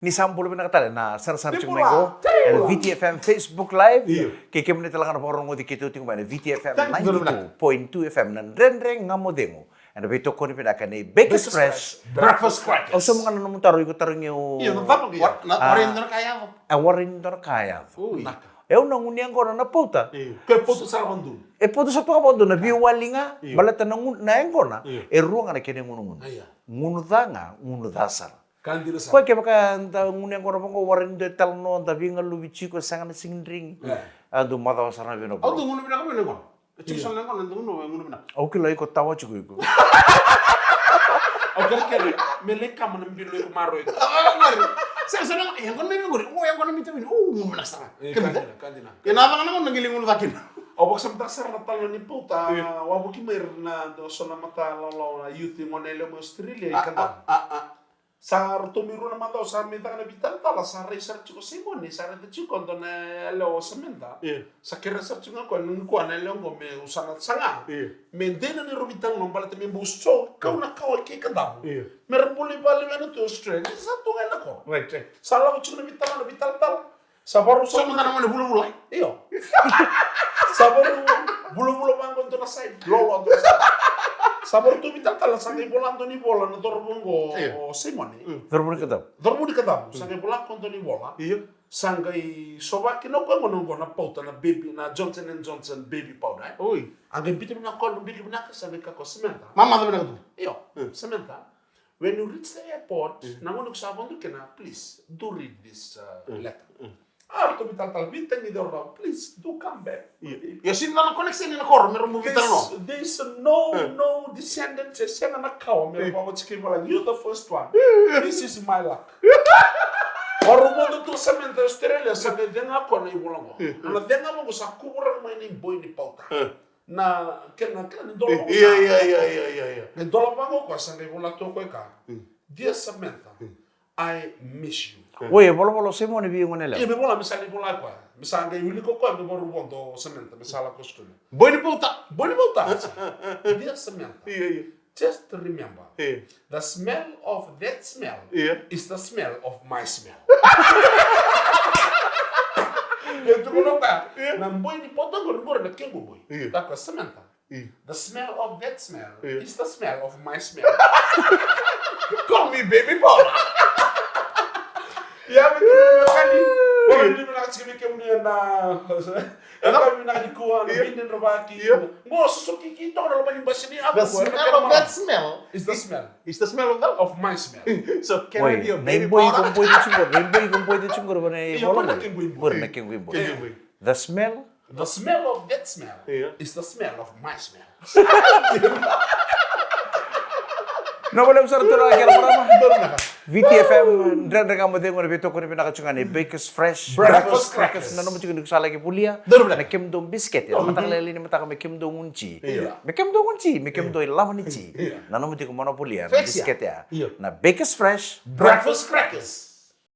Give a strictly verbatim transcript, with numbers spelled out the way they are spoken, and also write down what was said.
Ni sa bula vinaka tale na sarasara tiko mai qo ena V T F M Facebook Live. Io. Kei kemuni tale ga na vakarogoci keitou tiko mai na V T F M ninety-two point two F M, na Dredre Ga Mo Cegu. Ena veitokoni vinaka nei Bakers Fresh Breakfast Crackers. Au sauma ga na nomu taro, iko tarogi au. Io, na cava qai yaco? Na warai ni dua na ka yaco. A warai ni dua na ka yaco. Ui. Naka. E au na gunu yaqona na pauta. Io. Ke pauta sara vakadua. E pauta sara tu ga vakadua na veiwali ga. Io. Baleta na gunu, na yaqona. Io. E rua ga na kena igunugunu. Aya. Gunu ca ga, gunu ca sara. Ka dina sara. Koya kevaka da gunu yaqona vaqo, warai ni dua e talanoa, da veigaluvi tiko, sega na sigidrigi. E. A dau macawa sara na veigaluvi. Au dau gunu vinaka mai na yaqona. E tiko sara na yaqona, dau gunu, gunu vinaka. Au kila iko tawa tiko iko. Au kerekere me lai kama na bilo iko maroroi. Sega sara na yaqona, yaqona mai qori. O yaqona mai tauni. O gunu vinaka sara. E, ka dina, ka dina. E na cava na gauna qai lai gunu ca kina. Au vakasamataka sara na talanoa ni pauta, wavoki mai ira na dua so na mata lawalawa na youth, gone yalewa mai Australia, i Kadavu. Sa ratou mai rua na macawa, sa mai caka na veitalatala, sa rai sara tiko o Simoni, sa raica tiko e dua na yalewa o Samantha. Io. Sa kerea sara tiko ga o koya, nona koya na yalewa oqo me usana saga. Io. Me dei na neirau veitalanoa baleta me bau so kau na kawa kei Kadavu. Io. Me ra bula i vakalewena tu e Australia, sa tu ga ena koro. Right, right. Sa lako tiko na veitalanoa, veitalatala. Sa vakarau sa mada na gone vulavula. Io. Sa vakarau vulavula vaqo dua na side. Lolo dua na side. Sa vakarau tu veitalatala, sa qai vola dua na ivola na cauravou oqo, io, o Simoni. Mm. Cauravou ni Kadavu. Cauravou ni Kadavu. Sa qai vola ko dua na ivola. Io. Sa qai sovaki na koya gona oqo na pauta na baby, na Johnson and Johnson baby powder, e? Oi. A qai biuta vinaka o koya na biki vinaka, sa qai kaya ko Samantha. Mamaca vinaka tu. Io. Mm. Samantha. When you reach the airport, mm, na gauna ko sa vodo kina, please, do read this, uh, mm, letter. Mm. A ratou veitalatala, veitagici o ratou, please, do come back. Io. Io, sega ni dua na connection ena koro, me ra bau veitalanoa. There's, there's no, mm, no descendants, e sega na kawa, me ra, mm, vakaotia i valagi. You're the first one. Mm. This is my luck. Vakarau vodo tu o Samantha e Australia, sa qai cega o koya na ivola qo. Mm. Na cega vaqo sa kuvura mai na iboi ni pauta. Mm. Na kena, kena ni dola. Io, io, io. Na dola vaqo o koya sa qai vola tu o koya ka. Mm. Dear Samantha, mm, I miss you. Mm. Oi, e volavola o Simoni vei gone yalewa. Io, me vola, me sa qai vola o koya. Me sa qai wilika o koya, me vakarau vodo o Samantha, me sa lako Australia. Boi ni pauta. Boi ni pauta. Dear Samantha. Io, io. Just remember, eh, the smell of that smell, yeah, is the smell of my smell. E tukuna o koya, yeah, na boi ni pauta qori, qori na kequ boi. Yeah. Kaya ko Samantha. Yeah. The smell of that smell, yeah, is the smell of my smell. Call me baby boy. Ia, me kemuni na wekaqu, oi, ni vinaka tiko vei kemuni na E ka vinaka nikua, na veidredrevaki. Io. Qo sosoki toka na loma ni basi ni apu. The smell of that smell is the smell. Is the smell of that? Of my smell. So can I be your baby powder? Oi, na iboi qo boica tiko qori, na iboi qo boica tiko qori, vei na ivola qori. Io, qori na kequ iboi. Qori na kequ iboi. Kequ iboi. The smell? The smell of that smell, io, is the smell of my smell. Vinaka vakalevu sara turaga kei na marama. Donu vinaka. V T F M, Dredre Ga Mo Cegu, na veitokoni vinaka tiko ga ni Bakers Fresh Breakfast Crackers. Nanuma tiko ni ko sa laki volia. Donu Vinaka. Na kemudou bisikete. Donu. Mataka lailai ni mataka me kemudou gunu ti. Io. Me kemudou gunu ti, me kemudou ilavo ni ti. Io. Nanuma tiko mo na volia na bisikete ya. Io. Na Bakers Fresh Breakfast Crackers.